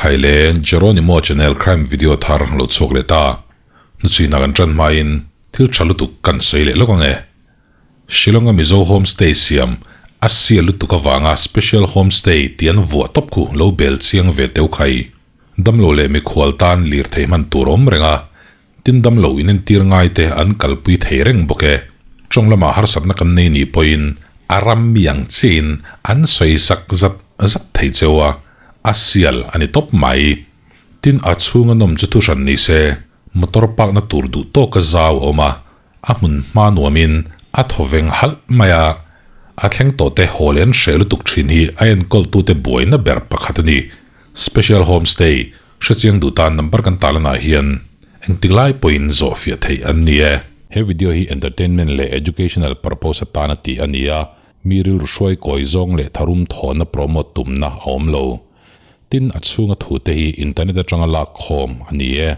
Khaile Jeronimo channel crime video thar lo chhuak leh ta. Hnuchhuina kan tan hmain thil tha lutuk kan sawi leh lawk ang e. Shillong-a Mizo homestay siam a sia lutuk avanga special homestay tih an vuah tawp khu lo bel chiang ve teu khai. Damlo leh mikhual tan lirthei hman tur awm reng a, tin damlo inentir ngai te an kalpui thei reng bawk e. Tawng lamah harsatna kan nei nih pawhin a ram mi ang chiahin an sawi zak zat zat thei cheu a, a sial a ni tawp mai. Tin a chhunga nawm chu thuhran ni se, motor park na tur duh tawka zau a awm a, A hmun hma nuamin a thaw veng halh mai a, a thleng tawhte haw leh an hreh lutuk thin hi a enkawltute buaina ber pakhat a ni. Special Homestay hrechiang duh tan number kan tarlanah hian engtik lai pawhin zawhfiah theih an ni e. He video hi entertainment leh educational purpose atana tih a ni a, mi rilru hruai kawi zawng leh tharum thawhna promote tumna a awm lo. Tin, a chhunga thute hi internet atanga lak khawm a ni e.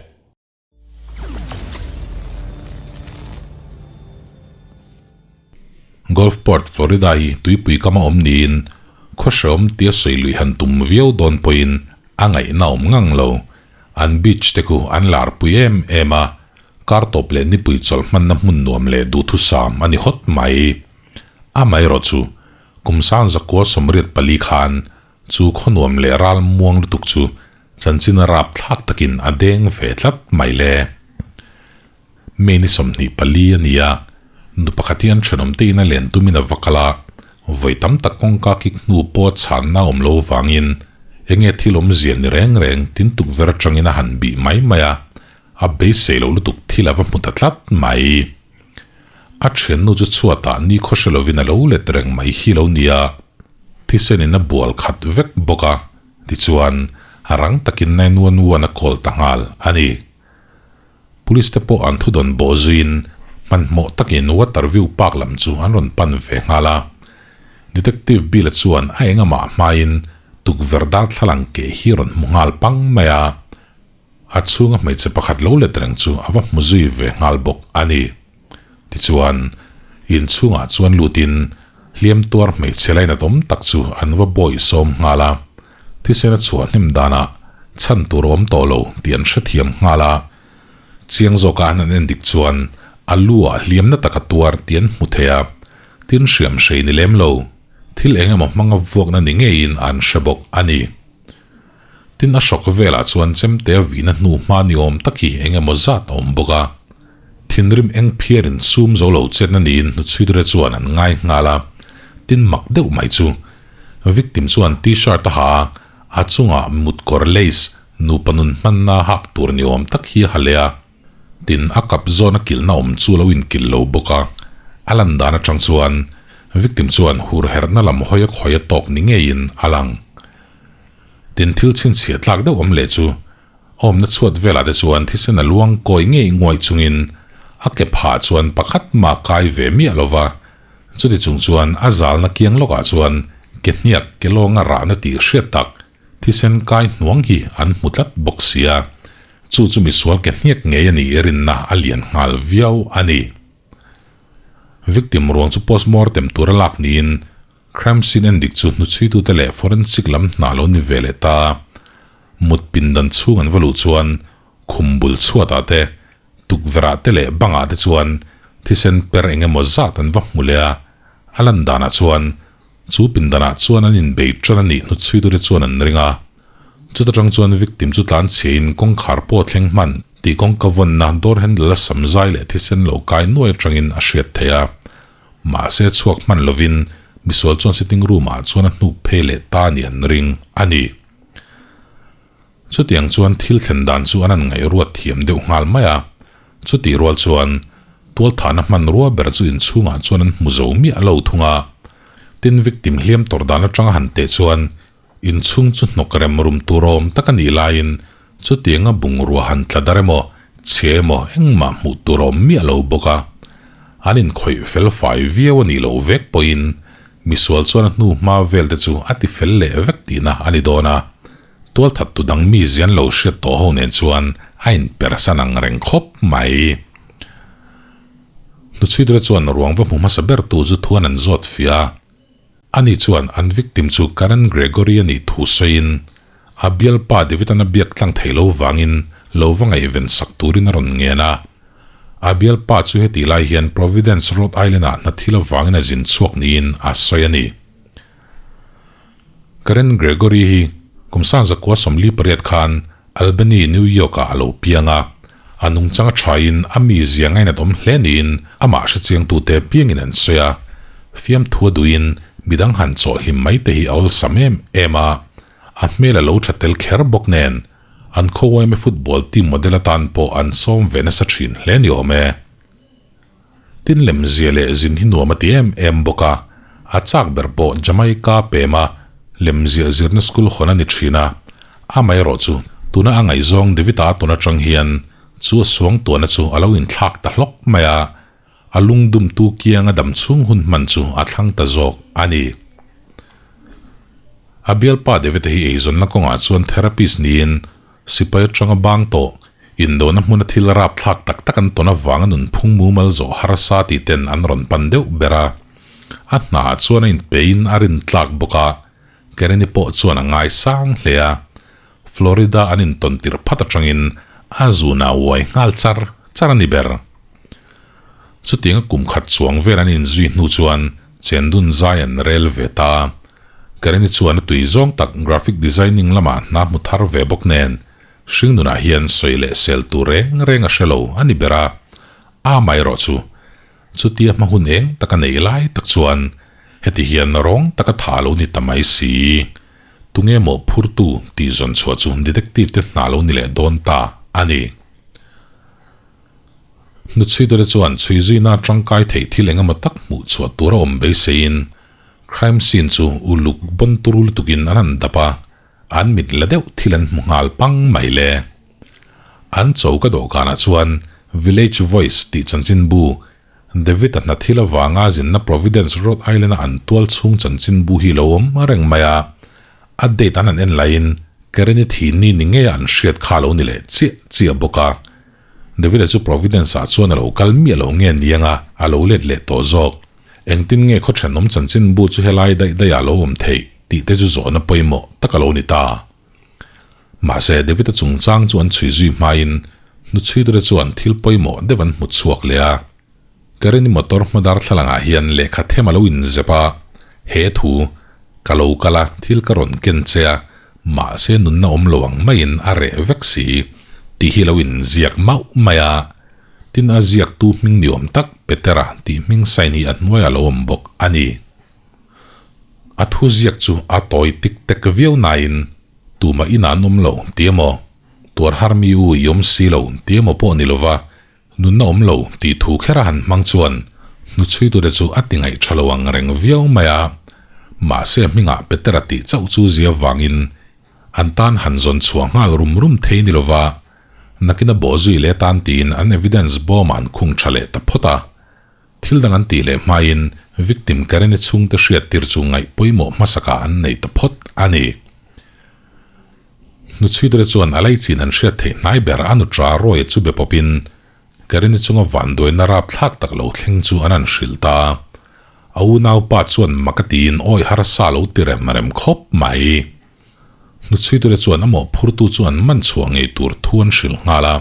Gulfport, Florida hi tuipui kama awm niin khaw hrehawm tia sawi lui han tum viau dawn pawhin a ngaihna awm ngang lo. An beach te khu an larpui em em a, kar tawp leh nipui chawlh hmanna hmun nuam leh duhthusam a ni hawt mai. Amaherawh chu kum sang zakua 84 khan Chu khaw nuam leh ral muang lutuk chu chanchin rap thlak takin a deng ve tlat mai le. May ni 24 a ni a, nu pakhat hi an thenawm te in a len tumin a va kal a, vawi tam tak kawngka kik hnu pawh chhanna a awm lo vangin enge thil awmzia ni reng reng tin tukverh atangin a han bih mai mai a, a beisei lo lutuk thil a va hmu ta tlat mai. A thiannu chu chhuatah ni khawhre lovin a lo let reng mai hi lo nia, thisenin a bual khat vek bawk a, tichuan rang takin 911 a call ta nghal a ni. Police te pawh an thudawn bawh zuiin hmanhmawh takin Waterview Park lam chu an rawn pan ve nghal a. Detective Bill-a chuan a engamah hmain tukverh darthlalang keh hi rawn hmu nghal pang mai a. A chhunga hmeichhe pakhat lo let reng chu a va hmu zui ve nghal bawk a ni. Tichuan, inchhungah chuan lutin hliam tuar hmeichhe lainat awm tak chu an va bawih sawm nghal a. Thisen a chhuah hnem danah chhan tur a awm tawh lo tih an hrethiam nghal a. Chiang zawka an han en dik chuan a lu ah hliam na taka tuar tih an hmu thei a, tin hriam hrei ni lem lo, thil eng emaw hmanga vuakna ni ngeiin an hre bawk a ni. Tin a hrawk velah chuan chemte a vihna hnu hma ni awm tak hi eng emaw zat a awm bawk a. Thinrim eng phiarin sum zo lo chetna niin hnuchhuiture chuan an ngai nghal a. Tin mak deuh mai chu victim chuan t-shirt a ha a, a chungah mutkawr lace nupa nun hmanna hak tur ni awm tak hi a ha leh a. Tin a kap zawn a kilhna awm chu lo inkilh lo bawk a. A lan dan atang chuan victim chuan hur herhna lam hawi a khawi a tawk ni ngeiin a lang. Tin thil chhinchhiah tlak deuh awm leh chu awmna chhuat velah te chuan thisen a luang kawi ngei nguai chungin a ke phah chuan pakhat mah kai ve miah lo va, chuti chung chuan a zalna kiang lawkah chuan ke hniak ke lawnga rahna tih hriat tak thisen kai hnuang hi an hmu tlat bawk sia, chu chu misual ke hniak ngei a nih rinna a lian nghal viau a ni. Victim ruang chu postmortem tura lak niin Crime scene en dik chu hnuchhuitute leh forensic lam hna lo ni ve leh ta. Mut pindan chhung an va luh chuan khum bul chhuatah te, tukverhah te leh bangah te chuan thisen per eng emaw zat an va hmu leh a. A lan danah chuan chu pindanah chuan an inbei tan a nih hnuchhuitute chuan an ring a. Chuta tang chuan victim chu tlanchhiain kawngkhar pawh thleng hman tih kawngka vawnna door handle a sam zai leh thisen lo kai nuai atangin a hriat theih a. Mahse chhuak hman lovin misual chuan sitting room ah chuan a hnuk phei leh ta ni an ring a ni. Chutiang chuan thil thlen dan chu an han ngaihruat thiam deuh nghal mai a, chutih rual chuan tualthahna hmanrua ber chu inchhungah chuan an hmu zo miah lo thung a. Tin victim hliam tawrh dan atanga han teh chuan inchhung chu hnawk rem rum tur awm tak a nih laiin chutianga bungrua han tla dar emaw chhe emaw engmah hmuh tur awm miah lo bawk a. An inkhawih fel fai viau a nih loh vek pawhin misual chuan a hnu hma vel te chu a ti fel leh vek tihna a ni dawn a. Tualthat tu dang mi zian lo hriat tawh ho nen chuan a inpersan ang reng khawp mai. Hnuchhuitura chuan ruang va hmu hmasa ber tu chu thuan an zawt fiah a. Ani chuan an victim chu Karen Gregory a nih thu sawiin, A bialpa David-a'n a biak tlang thei lo vangin lo va ngaihven sak turin a rawn ngen a. A bialpa chu hetih lai hian Providence, Rhode Island-ah hna thil avangin a zin chhuak niin a sawi a ni. Karen Gregory hi kum 1948 khan Albany, New York-ah a lo piang a. A nungchang a thain a mizia ngainat awm hle niin amah hrechiangtute piangin an sawi a. Fiamthu a duhin midang han chawh hlim mai te hi a awlsam em em a. A hmel a lo tha tel kher bawk nen an khaw-yma football team model atan pawh an sawm ve nasa thin hle ni awm e. Tin lemzia leh zin hi nuam a ti em em bawk a, a chak ber pawh Jamaica pema lemziah zirna school hawn a ni thin a, amaherawh chu tuna a ngaihzawng David-a tawn atang hian chu a suangtuahna chu a lo inthlak ta hlawk mai a, a lungdumtu kianga dam chhung hun hman chu a thlang ta zawk a ni. A bialpa David-a hi eizawnna kawngah chuan therapist niin Sipai atanga bang tawh, indona hmuna thil rapthlak tak tak an tawn avanga nunphung mumal zawh harsa tih ten an rawn pan deuh ber a. A hnaah chuan a inpeiin a rintlak bawk a, Kereni pawh chuan a ngaisang hle a. Florida an intawn tirh phat atangin a zunah uai nghal char char a ni ber. Chutianga kum khat chuang vel an inzui hnu chuan chendun zai an rel ve ta. Kareni chuan a tui zawng tak graphic designing lamah hna hmu thar ve bawk nen hringnunah hian sawi leh sel tur reng reng a hre lo a ni ber a, amaherawh chu chutia hma hun eng taka nei lai tak chuan heti hian rawng taka tha lo ni ta mai si. Tunge mawh phurtu tih zawn chhuah chu detective te hna lo ni leh dawn ta a ni. Hnuchhuitute chuan chhuizuina tangkai theih thil engemaw tak hmuh chhuah tur a awm beiseiin Crime scene chu uluk bawn turu lutukin an han dap a, an mit la deuh thil an hmu nghal pang mai le. An choka dawhkanah chuan Village Voice tih chanchinbu, David-a hna thil avanga zinna Providence, Rhode Island-a an tual chhung chanchinbu hi lo awm reng mai a. A date an han en laiin Karen-i thi ni ni ngeia an hriat kha a lo ni leh chiah chiah bawk a. David-a chu Providence-ah chuan a lo kal miah lo nge ni anga a lo let leh tawh zawk. Engtin nge khaw thenawm chanchinbu chu helai daih daih ah lo awm theih tih te chu zawhna pawimawh tak a lo ni ta. Mahse, David-a chungchang chu an chhui zui hmain hnuchhuiture chuan thil pawimawh deuh an hmu chhuak leh a. Karen-i motor hmadar thlalangah hian lehkha them a lo inzep a, He thu, ka lo kal a, thil ka rawn ken che a, mahse nunna awm lo ang maiin a reh vek si tih hi lo inziak mauh mai a. Tin a ziaktu hming ni awm tak Petera tih hming sign hi a hnuaiah lo awm bawk a ni. A thu ziak chu a tawi tik tek viau nain tumah inah an awm lo ti emaw, tuar har mi u i awm si lo ti emaw pawh ni lova nunna awm lo tih thu kher a han hmang chuan hnuchhuitute chu a ti ngaih tha lo ang reng viau mai a. Mahse hmingah Petera tih chauh chu zia vangin an tan han zawn chhuah nghal rum rum thei ni lova Nakin a bawhzui leh atan tiin an evidence bawmah an khung tha leh ta phawt a. Thil dang an tih leh hmain victim Karen-i chhungte hriattir chu ngaih pawimawh hmasakah an nei ta phawt a ni. Hnuchhuitere chuan a laichin an hriat theih hnai ber a nutra Roy-a chu be pawpin Karen-i chunga vanduaina rapthlak tak lo thleng chu an han hrilh ta a. A unaupa chuan mak a tiin awi harsa lo ti rem rem khawp mai. Hnuchhuitute chuan a mawhphurtu chu an man chhuah ngei tur thu an hrilh nghal a.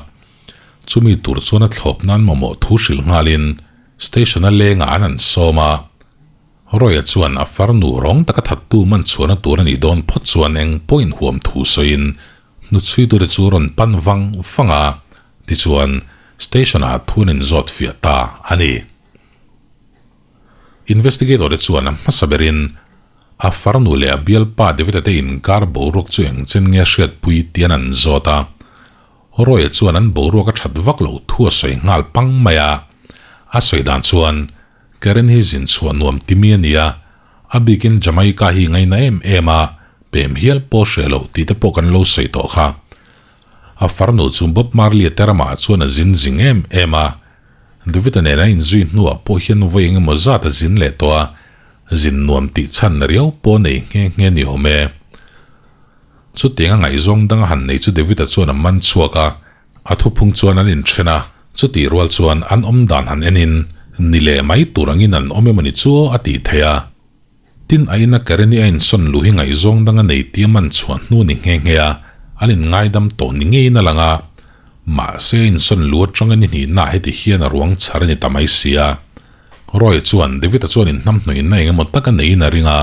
Chumi tur chuan a thlawp nan mamawh thu hrilh nghalin station-a lengah an han sawm a. Roy-a chuan a farnu rawng taka thattu man chhuahna tur a nih dawn phawt chuan eng pawhin huam thu sawiin hnuchhuitute chu rawn pan vang vang a, tichuan station-ah thu an inzawt fiah ta a ni. Investigator-te chuan a hmasa berin A farnu leh a bialpa David-a te inkar boruak chu eng chen nge hriatpui tian an zawt a. Roy-a chuan an boruak a that vak loh thu a sawi nghal pang mai a. A sawi dan chuan Karen hi zin chhuah nuam ti mi a ni a, a bikin Jamaica hi ngaina em em a, pem hial pawh hreh loh tih te pawh kan lo sawi tawh kha. A farnu chu Bob Marley-a te ramah chuan a zin zing em em a. David-a nen a inzui hnuah pawh hian vawi eng emaw zat a zin leh tawh a, zin nuam tih chhan riau pawh nei nghe nghe ni awm e. Chutiang a ngaihzawng dang a han nei chu David-a chuan a man chhuak a, a thuphung chuan an inthen a, chutih rual chuan an awm dan han enin ni leh mai tur angin an awm emawni chu a tih theih a. Tin, a ina Karen-i a insawn luh hi ngaihzawng dang a nei tih a man chhuah hnu ni nghe nghe a, an inngaidam tawh ni ngeiin a lang a. Mahse, a insawn luh atanga ni hnihnaah heti hian a ruang chhar a ni ta mai si a. Roy chuan David-a chuan inhnamhnawihna eng emaw tak a neiin a ring a,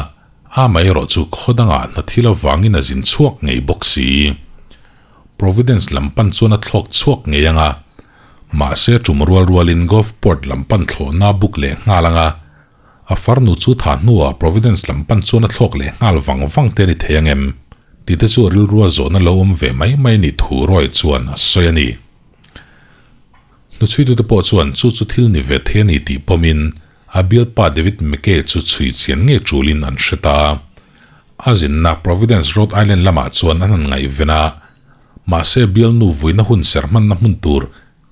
amaherawh chu khaw dangah hna thil avangin a zin chhuak ngei bawk si. Providence lam pan chuan a thlawk chhuak ngei ang a, mahse tum rual rualin Gulfport lam pan thlawhna a buk leh nghal ang a, A farnu chu tha hnuah Providence lam pan chuan a thlawk leh nghal vang vang te a ni thei ang em? Tih te chu a rilrua zawhna lo awm ve mai mai ni thu Roy chuan a sawi a ni. Hnuchhuitute pawh chuan chu chu thil ni ve thei a ni tih pawmin a bialpa David McKay chu chhui chian ngei tulin an hre ta. A zinna Providence, Rhode Island lamah chuan an han ngaihven a, mahse bialnu vuina hun ser hmanna hmun tur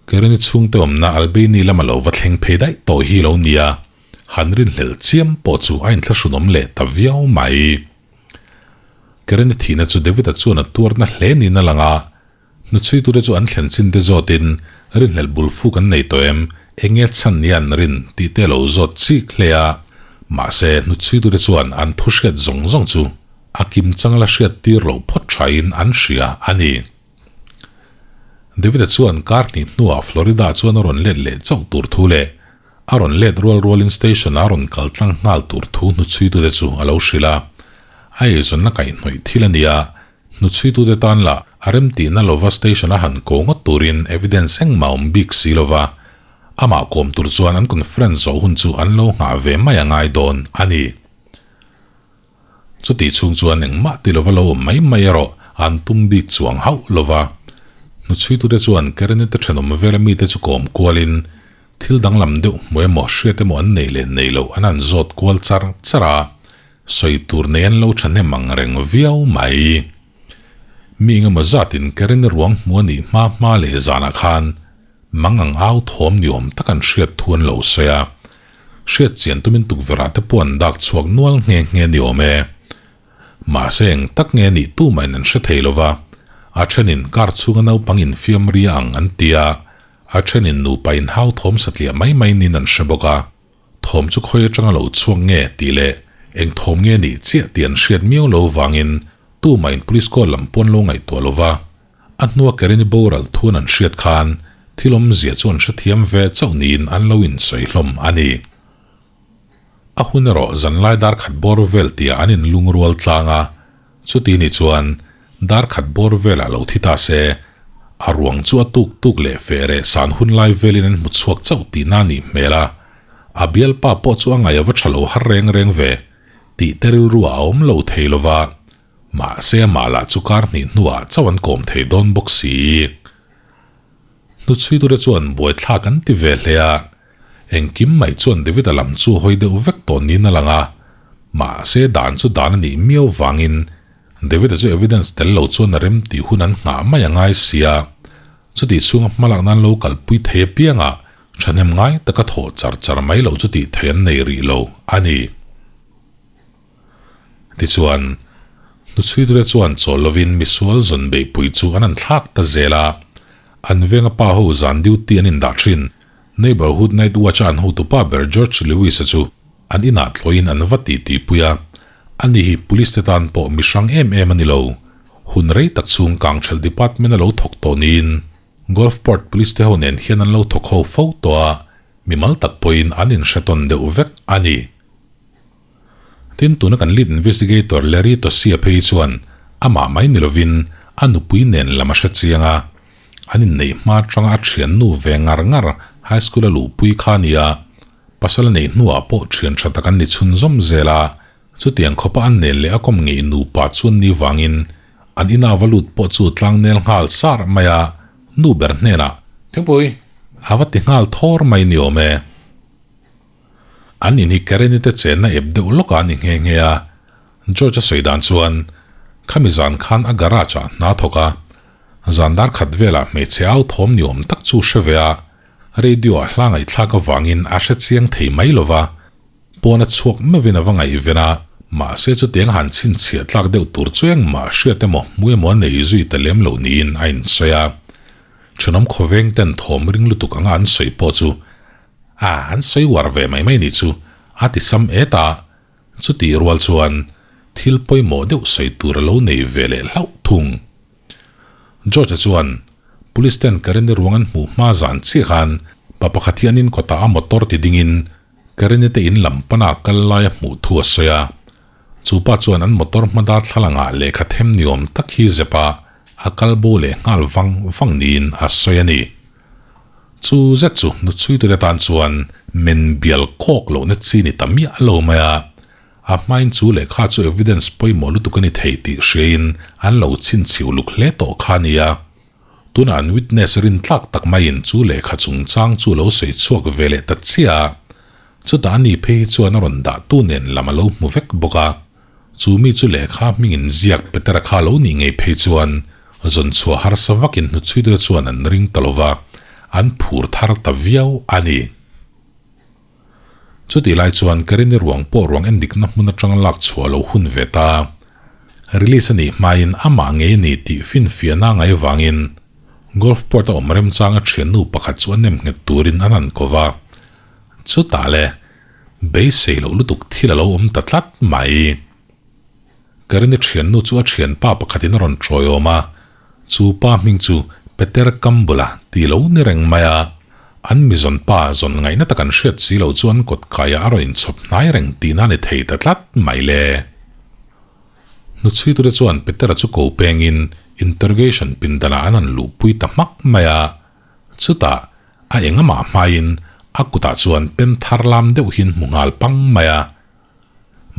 Kereni chhungte awmna Albany lama lo va thleng phei daih tawh hi lo nia, han rinhlelh chiam pawh chu a inthlahrunawm leh ta viau mai. Kereni thihna chu David-a chuan a tuarna hle niin a lang a, hnuchhuitute chu an thlen chin te zawtin rinhlelh bul fuk an nei tawh em, eng nge chhan nia an rin tih te a lo zawt chik hle a, mahse hnuchhuitute chuan an thu hriat zawng zawng chu a kimchang la hriat tir loh phawt thain an hria a ni. David-a chuan kar hnih hnuah Florida chuan a rawn let leh chauh tur thu leh a rawn let rual rualin station-a a rawn kal tlang nghal tur thu hnuchhuitute chu a lo hrilh a. A eizawnna kaihhnawih thil a ni a, hnuchhuitute tan lah a remtihna lova station-a han ko ngawt turin evidence engmah awm bik si lova amah kawm tur chuan an conference zawh hun chu an lo nghah ve mai a ngai dawn a ni. Chutih chhung chuan engmah ti lova lo awm mai mai erawh an tum bik chuang hauh lova. Hnuchhuitute chuan Kereni te thenawm vela mite chu kawm kualin thil danglam deuh hmu emaw hriat emaw an nei leh nei loh an han zawt kual char char a, sawi tur nei an lo thahnem ang reng viau mai. Mi engemaw zatin Kereni ruang hmu a nih hma hma leh zanah khan mang ang au thawm ni awm tak an hriat thu an lo sawi a. Hriat chian tumin tukverh ah te pawh an dak chhuak nual nghe nghe ni awm e. Mahse eng tak nge nih tumahin an hre thei lova, a thenin car chhunga naupang infiam ria ang an ti a, a thenin nupa inhau thawm satliah mai mai niin an hre bawk a. Thawm chu khawi atanga lo chhuak nge tih leh eng thawm nge nih chiah tih an hriat miau lo vangin tumahin police call lam pawn lo ngaihtuah lova, A hnua Kereni boral thuan an hriat khan thil awmzia chu an hrethiam ve chauh niin an lo insawi hlawm a ni. A hun erawh zanlai dar khat bawr vel tihah an inlungrual tlang a, chuti ni chuan dar khat bawr velah lo thi ta se, a ruang chu a tuk tuk leh feh reh san hun lai velin an hmu chhuak chauh tihna a nih hmel a, a bialpa pawh chu a ngaih a va tha lo har reng reng ve tih te rilru a awm lo thei lova. Mahse amah lah chu kar hnih hnuah chauh an kawm thei dawn bawk si. Hnuchhuitute chuan buaithlak an ti ve hle a, engkim mai chuan David-a lam chu hawi deuh vek tawh niin a lang a, mahse dan chu dan a nih miau vangin David-a chu evidence tel lo chuan a rem tih hun an nghah mai a ngai si a, chutih chhunga hmalak nan lo kalpui thei apiangah thahnem ngai taka thawh char char mai loh chu tih theih an nei rih lo a ni. Tichuan, hnuchhuiture chuan chawl lovin misual zawn beihpui chu an han thlak ta zel a. An venga pa ho zan duty an indah thin. Neighbourhood Night Watch-a an hotupa ber George Lewis-a chu an inah tlawiin an va titipui a. Ani hi police te tan pawh mi hrang em em a ni lo. Hun rei tak chhung Kangthelh Department a lo thawk tawh niin Gulfport Police te ho nen hian an lo thawk ho fo tawh a, mimal tak pawhin an inhre tawn deuh vek a ni. Tin, tuna kan lead investigator Larry Tosia phei chuan amah mai ni lovin a nupui nen lam a hre chiang a. An inneih hma atanga a thiannu ve ngar ngar high school a luhpui kha a nia. Pasal a neih hnuah pawh thian tha tak an ni chhunzawm zel a. Chutiang khawpa an nel leh a kawm ngeih nupa chuan ni vangin an ina va lut pawh chu tlangnel nghal sar mai a, nu ber hnenah, Thingpui! a va ti nghal thawr mai ni awm e. An in hi Karen-i te chenna ep deuh lawk a ni nghe nghe a, George-a sawi dan chuan khami zan khan a garage ah hna thawk a, zan dar khat velah hmeichhe au thawm ni awm tak chu hre ve a, radio ah hla ngaihthlak avangin a hre chiang thei mai lo va, pawn a chhuak meuhin a va ngaihven a, mahse chutiang han chhinchhiah tlak deuh tur chu engmah hriat emaw hmu emaw a nei zui ta lem loh niin a insawi a, thenawm khawveng ten thawm ring lutuk anga an sawi pawh chu A, an sawi uar ve mai mai nih chu, a ti sam et a. Chutih rual chuan thil pawimawh deuh sawi tur a lo nei ve leh hlauh thung. George-a chuan Police ten Karen-i ruang an hmuh hma zan chiah khan pa pakhat hi an inkawtah a motor ti dingin Karen-i te in lam pana kal lai a hmuh thu a sawi a. Chu pa chuan an motor hma darthlalangah lehkha them ni awm tak hi zep a, a kal bo leh nghal vang vang niin a sawi a ni. Chu zet chu hnuchhuitute tan chuan men bial kawk lohna chi ni ta miah lo mai a, a hmain chu lehkha chu evidence pawimawh lutuk a ni thei tih hriain an lo chhinchhiu luk hle tawh kha a nia. Tunah an witness rintlak tak maiin chu lehkha chungchang chu lo sawi chhuak ve leh ta chiah a, chutah a ni phei hi chuan a rawn dahtu nen lam a lo hmu vek bawk a. Chu mi chu lehkha hmingin ziak Petera kha lo nih ngei phei chuan zawn chhuah harsa vakin hnuchhuitu chuan an ring ta lo va, an phur thar ta viau a ni. Chutih lai chuan Karini ruang pawh ruang endikna hmun atanga lak chhuah lo hun ve ta. Release a nih hmain amah ngei a ni tih finfiahna a ngaih avangin Golf Port a awm remchanga thiannu pakhat chu a nem nghet turin an han ko va. Chutah le, beisei loh lutuk thil a lo awm ta tlat mai. Karini thiannu chu a thianpa pakhatin a rawn tawiawm a, chu pa hming chu Peter Kambula tih lo ni reng mai a. An mi zawn pa zawn ngaihna tak an hriat si lo chu an kawt kaiah a rawn inchhawp hnai reng tihna a ni thei ta tlat mai le. Hnuchhuitute chuan Petera chu ko pengin interrogation pindanah an han luhpui ta hmak mai a. Chutah a engamah hmain a kutah chuan pen thar lam deuh hian hmu nghal pang mai a.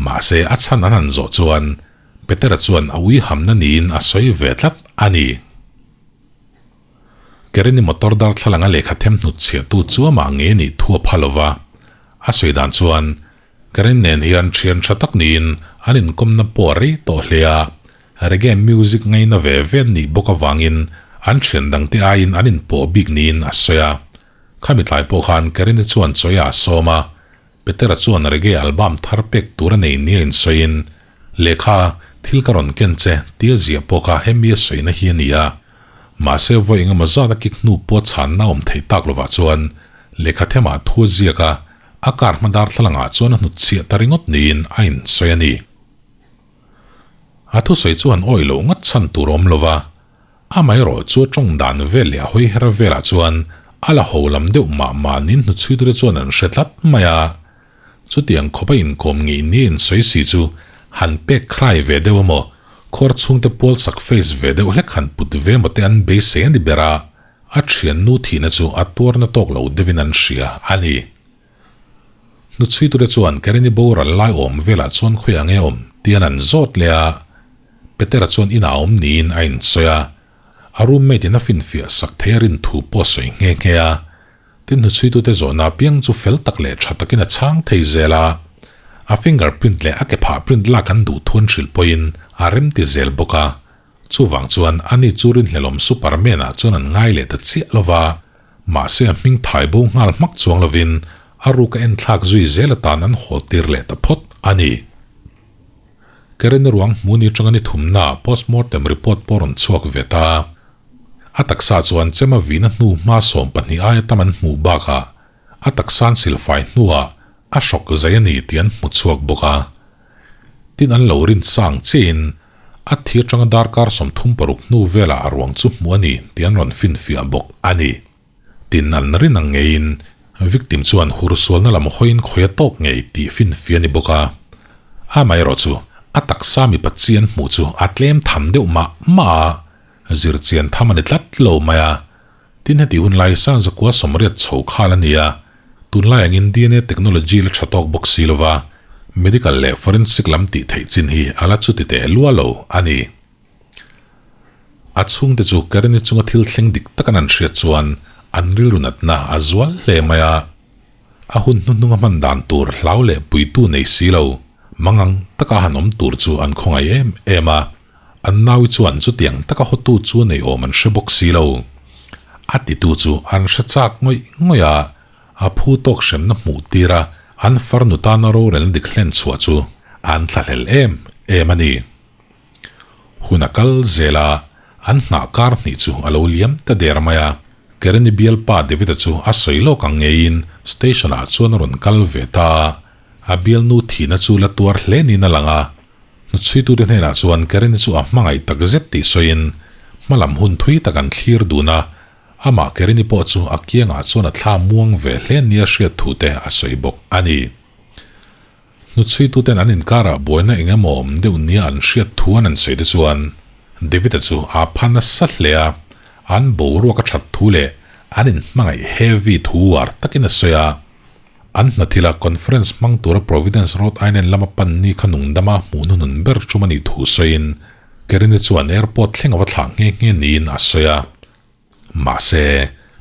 Mahse a chhan an han zawh chuan Petera chuan a ui hamna niin a sawi ve tlat a ni. Kereni motor darthlalanga lehkha them hnut chhiahtu chu amah nge nih thu a pha lova, a sawi dan chuan Karen nen hian thian tha tak niin an inkawmna pawh a rei tawh hle a, reggae music ngaina ve ve an nih bawk avangin an thian dangte aiin an inpawh bik niin a sawi a. Khami tlai pawh khan Karen-i chuan chawi a sawm a, Petera chuan reggae album thar pek tur a nei nia insawiin, Lehkha, thil ka rawn ken che, tia ziah pawh kha hemi a sawina hi a ni a. Mahse vawi engemaw zat a kik hnu pawh chhanna awm theih tak lovah chuan lehkha themah thu a ziak a, a car hma darthlalangah chuan a hnutchhiah ta ringawt niin a insawi a ni. A thusawi chu han awih loh ngawt chhan tur a awm lova, Amaherawh chu a tawng dan vel leh a hawi her velah chuan a la ho lam deuh mah mah nin hnuchhuiture chuan an hre tlat mai a. Chutiang khawp a inkawm ngei nia insawi si chu han pek khrai ve deuh emaw, khuar chhungte pual sak face ve deuh hlek han put ve emaw te an beisei a ni ber a, a thiannu thihna chu a tuarna tawk lo deuhin an hria a ni. Hnuchhuiture chuan Karini boral lai awm velah chuan khawiah nge awm tian an zawt leh a, Petera chuan inah awm niin a insawi a, a roommate in a finfiah sak thei a rin thu pawh a sawi nghe nghe a. Tin hnuchhuitute zawhna apiang chu fel tak leh tha takin a chhang thei zel a, a finger print leh a kephah print lak an duh thu an hrilh pawhin a remti zel bawk a. Chuvang chuan ani chu rinhlelawm Superman-ah chuan an ngai leh ta chiah lo va. Mahse a hming thai bo nghal hmak chuang lovin a ruk a enthlak zui zel atan an haw tir leh ta phawt a ni. Karen ruang hmuni atanga ni thumna postmortem report pawh rawn chhuak ve ta. A taksa chuan chema vihna hnu hma 12 aia tam an hmuh bakah a taksan silfai hnuah a hrawk zai a ni tih an hmu chhuak bawk a. Tin an lo rin sang chiahin a thi atanga darkar 36 hnu velah a ruang chu hmuh a ni tih an rawn finfiah bawk a ni. Tin an rin ang ngeiin victim chuan hursualna lam hawiin khawi a tawk ngei tih finfiah a ni bawk a. Amaherawh chu a taksa mipa chi an hmuh chu a tlem tham deuh mah mah a, zirchian tham a ni tlat lo mai a. Tin heti hun lai Sangzakua 80 chho khal a ni a, tunlai angin dna technology la tha tawk bawk si lova, medical leh forensic lam tih theih chin hi a la chuti teh lua lo a ni. A chhungte chu Karini chunga thil thleng dik tak an an hriat chuan an rilru natna a zual hle mai a. A hun hnuhnunga hman dan tur hlau leh puitu nei si lo, mangang taka han awm tur chu an khawngaih em em a. An naui chuan chutiang taka hawtu chu nei awm an hre bawk si lo. A titu chu an hre chak ngawih ngawih a, a phu tawk hremna hmuh tir a, an farnu tana rorelna dik hlen chhuah chu an thlahlel em em a ni. Hun a kal zel a, an nghah kar hnih chu a lo liam ta der mai a. Kereni bialpa David-a chu a sawi lawk ang ngeiin station-ah chuan a rawn kal ve ta a. A bialnu thihna chu la tuar hle niin a lang a, hnuchhuitute hnenah chuan Karen-i chu a hmangaih tak zet tih sawiin hmalam hun thui tak an thlir dun a, amah Karen-i pawh chu a kiangah chuan a thla muang ve hle nia hriat thu te a sawi bawk a ni. Hnuchhuituten an inkarah buaina eng emaw awm deuh nia an hriat thu an an sawi te chuan David-a chu aa pha nasa hle a, an boruak a that thu leh an inhmangaih heavy thu uar takin a sawi a. An hnathila conference hmang tura Providence, Rhode Island lama pan ni kha nungdama hmuh hnunun ber tum a nih thu sawiin Karine chuan airport thleng a va thlah nghe nghe niin a sawi a. Mahse,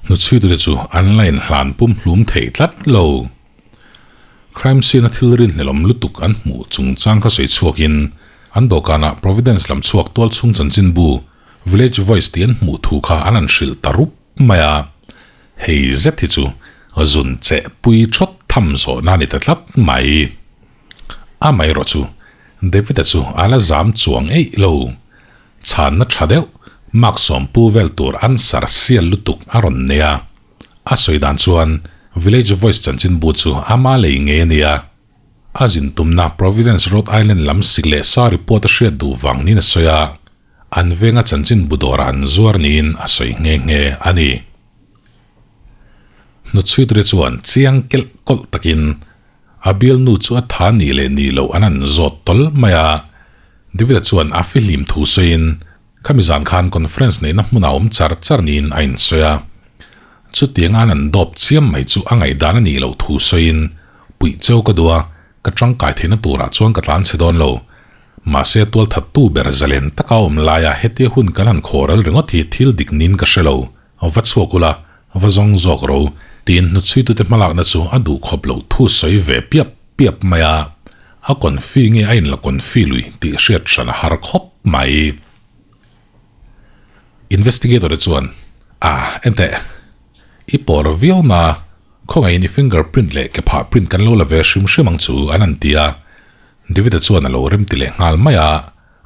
hnuchhuitute chu an la inhlan pumhlum thei tlat lo. Crime scene-a thil rinhlelawm lutuk an hmuh chungchang kha sawi chhuakin an dawhkanah Providence lam chhuak tualchhung chanchinbu Village Voice tih an hmuh thu kha an han hrilh ta rup mai a. Hei zet hi chu zun cheh pui thawt tham zawhna a ni ta tlat mai. Amaherawh chu David-a chu a la zam chuang eih lo. Chhanna tha deuh, mark sawmpu vel tur an sar sial lutuk a rawn nei a. A sawi dan chuan Village Voice chanchinbu chu ama lei ngei a nia. A zin tumna Providence, Rhode Island lam sik leh sa report a hriat duh vang niin a sawi a. An venga chanchinbu dawrah an zuar niin a sawi nghe nghe a ni. Hnuchhuiture chuan chiang kelh kawlh takin a bialnu chu a tha nih leh nih loh an an zawt tawl mai a. David-a chuan a fihlim thu sawiin khami zan khan conference neihna hmunah awm char char niin a insawi a. Chutianga an an dawp chiam mai chu a ngaihdan a nih loh thu sawiin puih cheu ka duh a, ka tangkai theihna turah chuan ka tlan chhe dawn lo. Mahse tualthattu ber zalen taka awm laia hetia hun kan han khawral ringawt hi thil dik niin ka hre lo. Va chhuak ula, va zawng zawk ro, tiin hnuchhuitute hmalakna chu a duh khawp loh thu sawi ve piap piap mai a. A confi nge a inla confi lui tih hriat hran a har khawp mai. Investigator-te chuan, Ah, enteh. I pawr viau na, khawngaihin i finger print leh kephah print kan lo la ve hrim hrim ang chu, an han ti a. David-a chuan a lo remti leh nghal mai a,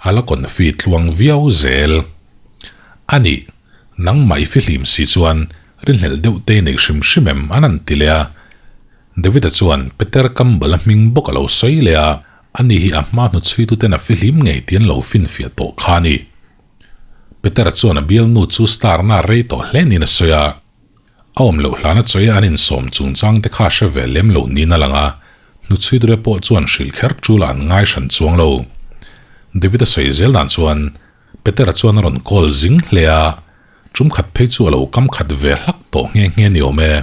a la confi tluang viau zel. A nih, nangmah i fihlim si chuan rinhlelh deuh te i nei hrim hrim em? an han ti leh a. David-a chuan Peter Campbell-a hming bawk a lo sawi leh a, ani hi a hma hnuchhuituten a fihlim ngei tih an lo finfiah tawh kha a ni. Peter-a chuan a bialnu chu star na rei tawh hle niin a sawi a. A awm loh hlana chawi an insawm chungchang te kha hre ve lem loh niin a lang a, hnuchhuidure pawh chuan hrilh kher tul a an ngai hran chuang lo. David-a sawi zel dan chuan Petera chuan a rawn call zing hle a, tum khat phei chu a lo kam khat ve hlak tawh nghe nghe ni awm e.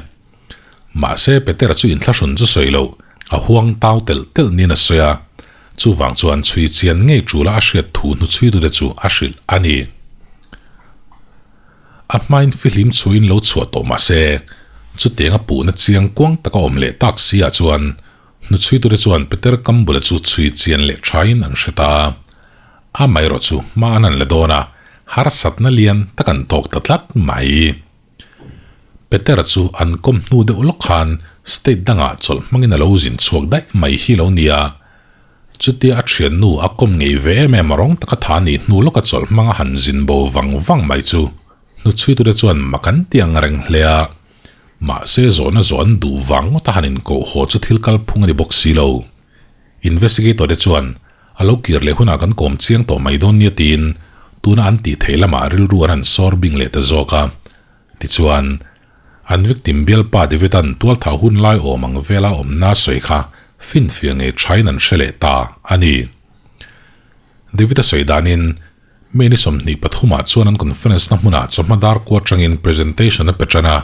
Mahse Petera chu inthlahrun chu sawi loh, a huang tau telh telh niin a sawi a, chuvang chuan chhui chian ngei tula a hriat thu hnuchhuitute chu a hrilh a ni. A hmain fihlim chhuiin lo chhuah tawh mah se, chutianga puhna chiang kuang taka awm leh tak si ah chuan hnuchhuitute chuan Peter Kambula chu chhui chian leh thain an hre ta. Amaherawh chu hma an han la dawn a, harsatna lian tak an tawk ta tlat mai. Peter-a chu an kawm hnu deuh lawk khan state dangah chawlh hmangin a lo zin chhuak daih mai hi lo nia. Chutia a thiannu a kawm ngei ve em em rawng taka tha nih hnu lawka chawlh hmanga han zin bo vang vang mai chu hnuchhuitute chuan mak an ti ang reng hle a. Mahse zawhna zawh an duh vang ngawta han inkoh haw chu thil kalphung a ni bawk si lo. Investigator te chuan a lo kir leh hunah kan kawm chiang tawh mai dawn nia tiin tuna an tih theih lamah rilru an han sawr bing leh ta zawk a. Tichuan, an victim bialpa David-a'n tualthah hun lai awm ang vela awmna sawi kha finfiah ngei thain an hre leh ta a ni. David-a sawi danin, May ni 23 ah chuan an conference na hmunah chawhma dar kua atangin presentation a pe tan a,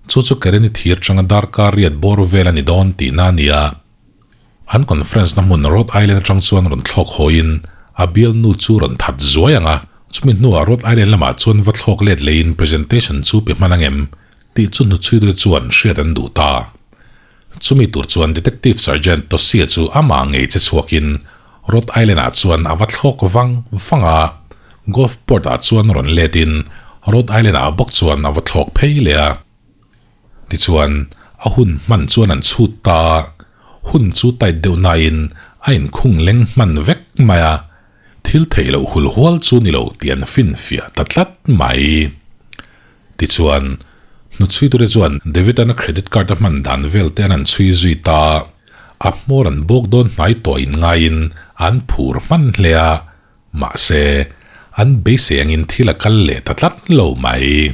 chu chu Karen-i thir atanga darkar riat bawr vel a ni dawn tihna a ni a. An conference na hmun Rhode Island atang chuan rawn thlawk hawiin a bialnu chu rawn that zuai ang a, chumi hnuah Rhode Island lamah chuan va thlawk let leiin presentation chu pe hman ang em tih chu hnuchhuidul chuan hriat an duh ta. Chumi tur chuan Detective Sergeant Tosia chu amah ngei che chhuakin Rhode Island ah chuan a va thlawk vang vang a, Gulf Port ah chuan rawn letin Rhode Island ah bawk chuan a va thlawk phei leh a. Tichuan, a hun hman chuan an chhut ta a, hun chu tight deuh nain a inkhung leng hman vek mai a, thil theih loh hul hual chu ni lo tih an finfiah ta tlat mai. Tichuan, hnuchhuitute chuan David-a'n a credit card a hman dan vel te an han chhui zui ta a. A hmawr an bawk dawn hnai tawh in ngaiin an phur hman hle a, mahse, an beisei angin thil a kal leh ta tlat lo mai.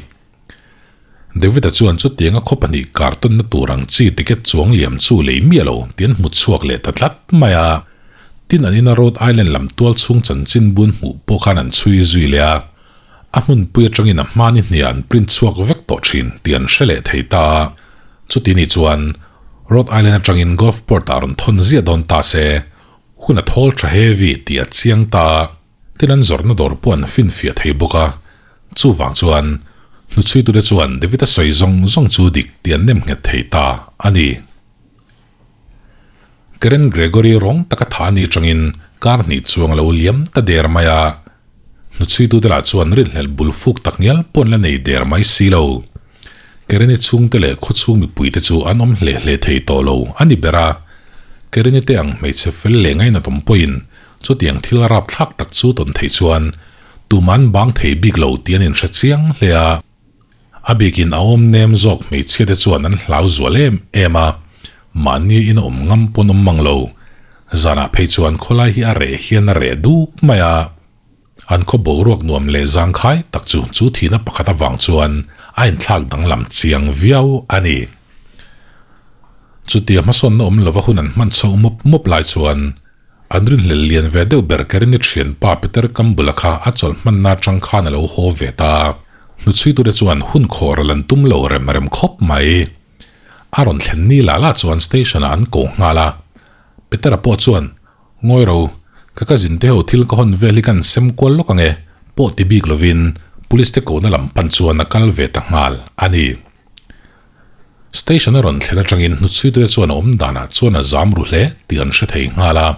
David-a chuan chutianga khaw pahnih kartawnna tur ang chi ticket chuang liam chu lei miah lo tih an hmu chhuak leh ta tlat mai a. Tin an ina Rhode Island lam tual chhung chanchin bun hmuh pawh khan an chhui zui leh a. A hmunpui atangin a hmani hniah an print chhuak vek tawh thin tih an hre leh thei ta a. Chuti ni chuan Rhode Island atangin Gulfport ah rawn thawn ziah dawn ta se, hun a thawl tha heavy tih a chiang ta a. Tin an zawrhna dawr pawh an finfiah thei bawk a. Chuvang chuan hnuchhuitute chuan David-a sawi zawng zawng chu dik tih an nem nghet thei ta a ni. Karen Gregory rawng taka tha a nih atangin kar hnih chuang a lo liam ta der mai a. Hnuchhuitute lah chuan rinhlelh bul fuk tak ngial pawh an la nei der mai si lo. Kereni chhungte leh khawchhung mipuite chu an awm hle hle thei tawh lo a ni ber a. Kereni te ang hmeichhe fel leh ngainat awm pawhin chutiang thil rapthlak tak chu tawn theih chuan tumah an bang thei bik lo tih an inhre chiang hle a. A bikin a awm nem zawk hmeichhia te chuan an hlau zual em em a, mahni in a awm ngam pawn awm mang lo. Zanah phei chuan khawlai hi a reh hian a reh duk mai a. An khaw boruak nuam leh zangkhai tak chu chu thihna pakhat avang chuan a inthlak danglam chiang viau a ni. Chutia hmasawnna awm lova hun an hman chhoh mawp mawp lai chuan An rinhlel lian ve deuh ber Karini thianpa Peter Kambula kha a chawlh hmanna atang khan a lo haw ve ta. Hnuchhuitute chuan hun khawhral an tum lo rem rem khawp mai. A rawn thlen ni lah lah chuan station ah an ko nghal a. Petera pawh chuan, Ngawi ro, ka cousin te ho thil ka hawn vel hi kan sem kual lawk ange, pawh ti bik lovin police te kohna lam pan chuan a kal ve ta nghal a ni. Station a rawn thlen atangin hnuchhuitute chuan a awm danah chuan a zam ru hle tih an hre thei nghal a.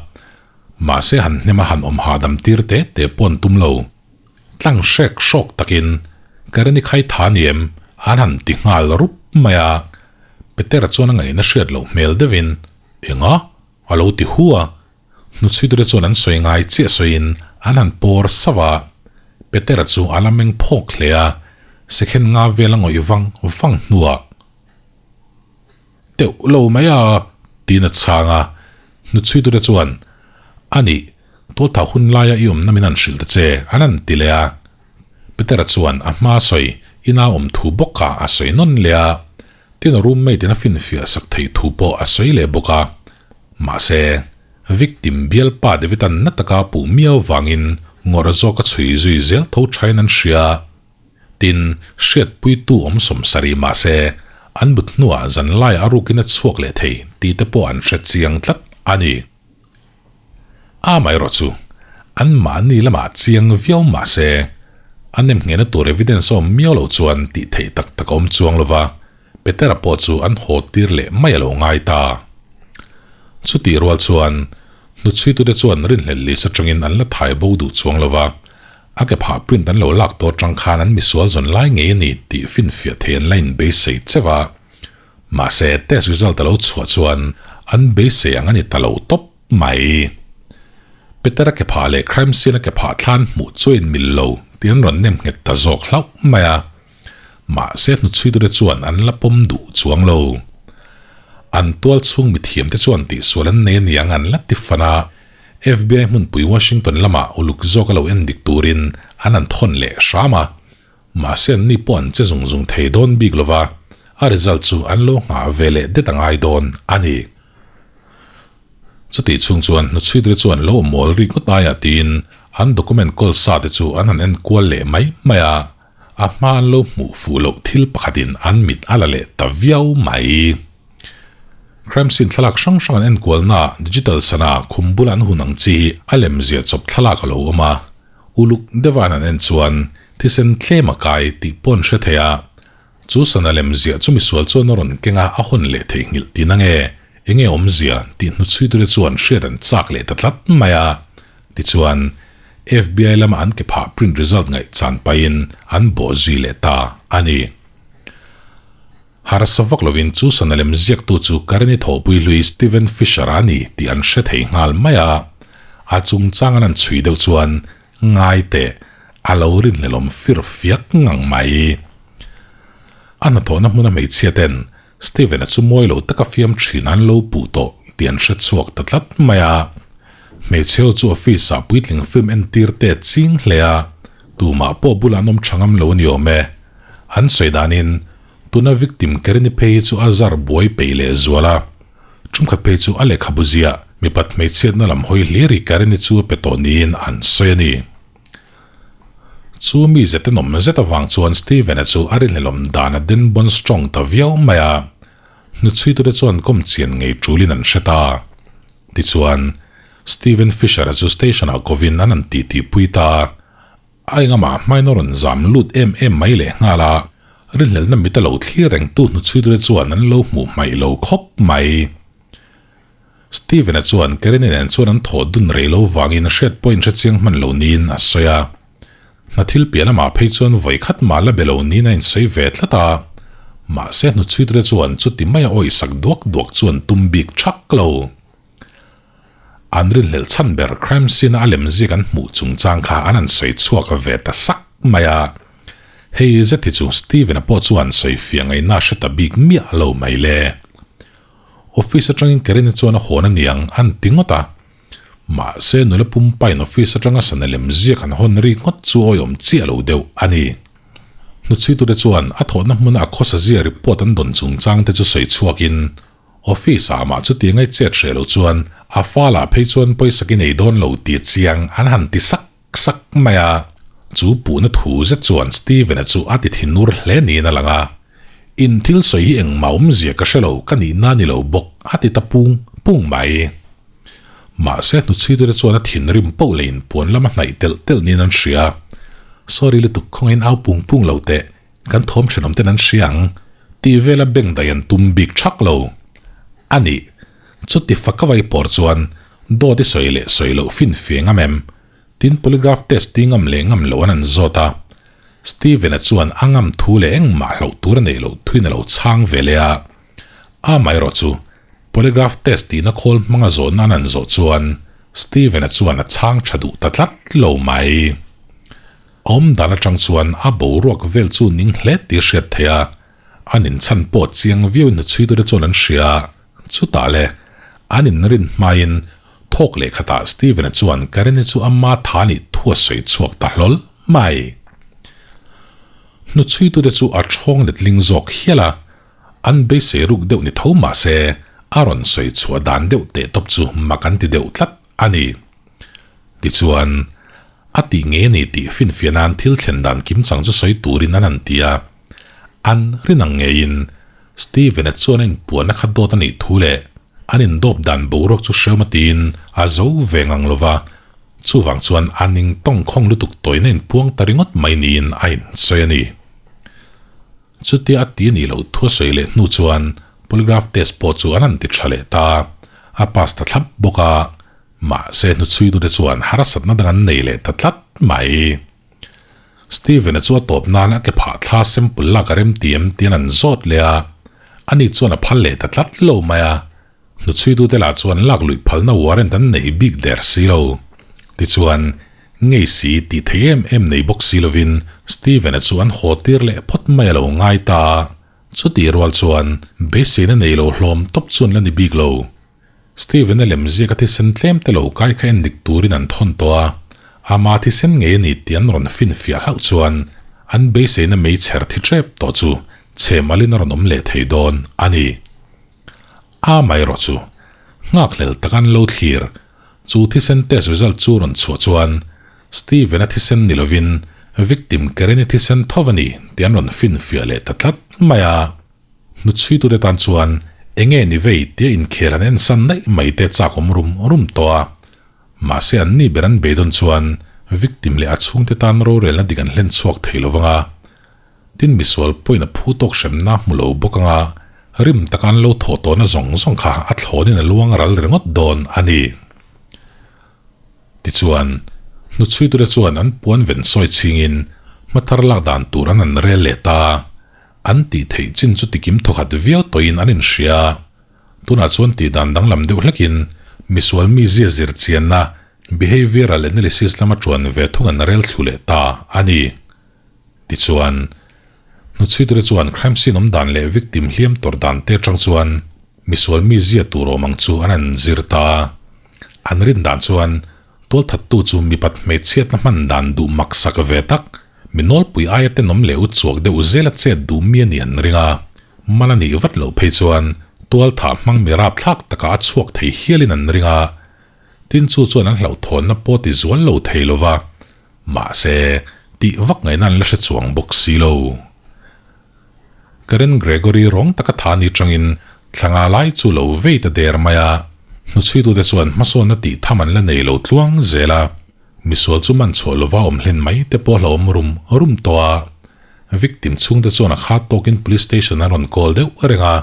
Mahse han hnem a han awm hahdam tir te te pawh an tum lo. Tlang hrek hrawk takin Kareni khai tha ni em an han ti nghal rup mai a. Petera chuan a ngaihna hriat loh hmel deuhin, Enga? a lo ti hu a. Hnuchhuitute chuan an sawi ngai chiah sawiin an han pawr sauh a, Petera chu a la meng phawk hle a, sekhen nga vel a ngawih vang vang hnuah, Teuh lo mai a, tiin a chhang a. Hnuchhuitute chuan, A nih, tualthah hun laia i awmna min han hrilh ta che, an han ti leh a. Petera chuan a hma sawi ina awm thu bawk kha a sawi nawn leh a, tin a roommate in a finfiah sak theih thu pawh a sawi leh bawk a. Mahse, victim bialpa David-a'n na taka puh miau vangin ngawrh zawk a chhui zui zel tho thain an hria. Tin, hriatpuitu awm sawmsarih mahse, an but hnuah zanlaiah a rukin a chhuak leh thei tih te pawh an hre chiang tlat a ni. Amaherawh chu, anmahni lamah chiang viau mahse, a nemnghehna tur evidence a awm miau loh chuan tih theih tak tak a awm chuang lova, Petera pawh chu an haw tir leh mai a lo ngai ta. Chutih rual chuan, hnuchhuitute chuan rinhlelh list atangin an la thai bo duh chuang lo va, a ke phah print an lo lak tawh atang khan an misual zawn lai ngei a ni tih finfiah thei an la inbeisei cheu a. Mahse, test result a lo chhuah chuan an beisei ang a ni ta lo tawp mai. Petera ke phah leh crime scene a ke phah thlan hmuh chu a inmil lo tih an rawn nem nghet ta zawk hlauh mai a. Mahse hnuchhuitute chuan an la pawm duh chuang lo. An tual chhung mithiamte chuan tihsual an nei aniang an la ti fan a, FBI hmunpui Washington lamah uluk zawk a lo en dik turin an han thawn leh hram a. Mahse anni pawh an che zung zung thei dawn bik lova, a result chu an lo nghah ve leh det a ngai dawn a ni. Chutih chhung chuan hnuchhuitre chuan lo awm awl rik ngawt aiah tiin an document kawl sa te chu an han en kual leh mai mai a. A hma an lo hmuh fuh loh thil pakhatin an mit a la leh ta viau mai. Crime scene thlalak hrang hrang an enkualnaah digital sana khum bula an hun ang chi hi a lemzia chawp thlalak a lo awm a. Uluk deuha an han en chuan thisen tlem a kai tih pawh an hre thei a. Chu sana lemziah chu misual chuan a rawn keng a, a hawn leh theihnghilh tih nange enge awmzia tih hnuchhuitute chuan hriat an chak leh ta tlat mai a. Tichuan, FBI lama an ke phah print result ngaihchan pahin an bawh zui leh ta a ni. Harsa vak lovin chu sana lem ziaktu chu Kareni thawhpui hlui Steven Fisher a ni tih an hre thei nghal mai a. A chungchang an han chhui deuh chuan ngai teh a lo rinhlelawm fir fiak ngang mai. A hnathawhna hmuna hmeichhia ten Steven-a chu mawi lo taka fiam thin an lo puh tawh. tih an hre chhuak ta tlat mai a. Hmeichhe ho chu office ah puitling film entir te a ching hle a, tumah pawh bulah an awm tha ngam lo a ni awm e. An sawi danin tuna victim Karini phei hi chu a zar buai peih leh zual a. Tumkhat phei chu a lehkhabu ziah mipat hmeichhiatna lam hawi hlir hi Karini chu a pe tawh niin an sawi a ni. Chu mi zet enawm zet avang chuan Steven-a chu a rinhlelawm dan a den bon strong ta viau mai a, hnuchhuitute chuan kawm chian ngei tulin an hre ta. Tichuan, Steven Fisher-a chu station-ah kovin an han titihpui ta a, a engama hmain a rawn zam lut em em mai lehnghal a, rinhlelhna mit a lo thlir rengtu hnuchhuitute chuan an lo hmuh hmaih lo khawp mai. Steven-a chuan Karen-i nen chuan an thawh dun rei lo vangin hriat pawh in hrechiang hman lo niin a sawi a. Hna thil piah lamah phei chuan vawi khat mah la be lo niin a insawi ve tlat a. Mahse hnuchhuiture chuan chuti maia awisak duak duak chu an tum bik thak lo. An rinhlelh chhan ber crime scene-a a lemziak an hmuh chungchang kha an han sawi chhuak ve ta sak mai a. Hei zet hi chu Steven-a pawh chuan sawi fiah ngaihna a hre ta bik miah lo mai le. Office atangin Karen-i chuan a hawn a niang an ti ngawt a. Mahse nula pumpain office atanga sana lem ziak an hawn ri ngawt chu awiawm chiah lo deuh a ni. Hnuchhuitute chuan a thawhna hmuna a khawsa zia report an dawn chungchang te chu sawi chhuakin office ah mah chuti ngai chet hreh lo chuan a fal ah phei chuan pawisa ki nei dawn lo ti chiang an han ti sak sak mai a. Chu puhna thu zet chuan Steven-a chu a ti thinur hle niin a lang a. In thil sawi hi engmah awmzia ka hre lo, ka nihna ni lo bawk, a ti ta pung pung mai. Mahse hnuchhuitute chuan a thinrim poh leh inpuan lama hnaih telh telh niin an hria. Sorry lutuk khawngaihin au pung pung lo teh, kan thawm thenawm ten an hria ang, tih vela beng daih an tum bik thak lo. A nih, chuti faka vai pawr chuan dawt i sawi leh sawi loh finfiah ngam em? Tin polygraph test ti ngam leh ngam loh an an zawt a. Steven-a chuan a ngam thu leh engmah hlauh tur a neih loh thuin a lo chhang ve leh a. Amaherawh chu, polygraph test tihna khawl hmanga zawhna an an zawh chuan Steven-a chuan a chhang tha duh ta tlat lo mai. Awm dan atang chuan a boruak vel chu ning hle tih a hriat theih a, an inchhan pawh chiang viau in hnuchhuitute chuan an hria. Chutah le, an inrin hmain Thawk leh khatah Steven-a chuan Karen-i chu ama tha nih thu a sawi chhuak ta hlawl mai. Hnuchhuitute chu a ṭhawng letling zawk hial a, an beisei ruk deuh ni tho mah se a rawn sawi chhuah dan deuh teh tawp chu mak an ti deuh tlat a ni. Tichuan, a tih nge ni tih finfiah nan thil thlen dan kimchang chu sawi turin an han ti a, an rin ang ngeiin Steven-a chuan a inpuahna kha dawt a nih thu leh an indawp dan boruak chu hrehawm a tiin a zo ve ngang lo va, chuvang chuan a ning tawng khawng lutuk tawina inpuang ta ringawt mai niin a insawi a ni. Chutia a ti a nih loh thu a sawi leh hnu chuan polygraph test pawh chu an han ti tha leh ta, a pass ta thlap bawk a, mahse hnuchhuitute chuan harsatna dang an nei leh ta tlat mai. Steven-a chu a tawp nan a ke phah thla sample lak a rem ti em tiin an zawt leh a, ani chuan a phal leh ta tlat lo mai a, hnuchhuitute lah chuan lak luih phalna warrant an nei bik der si lo. Tichuan, ngei si tih thei em em nei bawk si lovin Steven-a chu an haw tir leh phawt mai a lo ngai ta a, chutih rual chuan beiseina nei lo hlawm tawp chu an la ni bik lo. Steven-a lemziak a thisen tlem te lo kai kha endik turin an thawn tawh a, ama thisen ngei a ni tih an rawn finfiah hlauh chuan an beiseina meichher thi tep tawh chu chhe malin a rawn awm leh thei dawn a ni. Amaherawh chu, nghakhlel tak an lo thlir, chu thisen test result chu rawn chhuah chuan Steven-a thisen ni lovin victim Karen-i thisen tho a ni tih an rawn finfiah leh ta tlat mai a. Hnuchhuitute tan chuan enge ni vei tia inkhel han ensan daih mai te chak awm rum rum tawh a. Mahse an ni ber an beidawn chuan victim leh a chhungte tan rorelna dik an hlen chhuak thei lo vang a. Tin misual pawhin a phu tawk hremna hmu lo bawk anga rim taka an lo thawh tawhna zawng zawng kha a thlawnin a luang ral ringawt dawn a ni. Tichuan, hnuchhuitute chuan an puan ven sawi chhingin hmathar lak dan tur an han rel leh ta. An tih theih chin chu tikim thawkhat viau tawhin an inhria. Tunah chuan tih dan danglam deuh hlekin misual mizia zir chianna, behavioural analysis, lama tuan ve thung an rel thlu leh ta a ni. Tichuan, hnuchhuiture chuan crime scene awm dan leh victim hliam tawrh dan te atang chuan. Misual mi zia tur awm ang chu an an zir ta a. An rin dan chuan tualthattu chu mipat hmeichhiatna hman dan duh maksak ve tak, mi nawlpui aia tenawm leh uchuak deuh zela chet duh mi a nih an ring a. Mal a nih vat loh phei chuan tualthah hmang mi rapthlak takah a chhuak thei hialin an ring a. Tin chu chuan an hlauhthawnna pawh ti zual lo thei lo va, mahse tih vak ngaihna an la hre chuang bawk si lo. Karen Gregory rawng taka tha ni tangin thlanga lai chu lo vei ta der mai a, hnuchhuitute chuan hmasawnna tih tham an la nei lo tluang zel a, misual chu man chhuah lova awm hlen mai te pawh hlauhawm rum rum tawh a, victim chhungte chuan a khat tawkin police station an rawn call deuh reng a,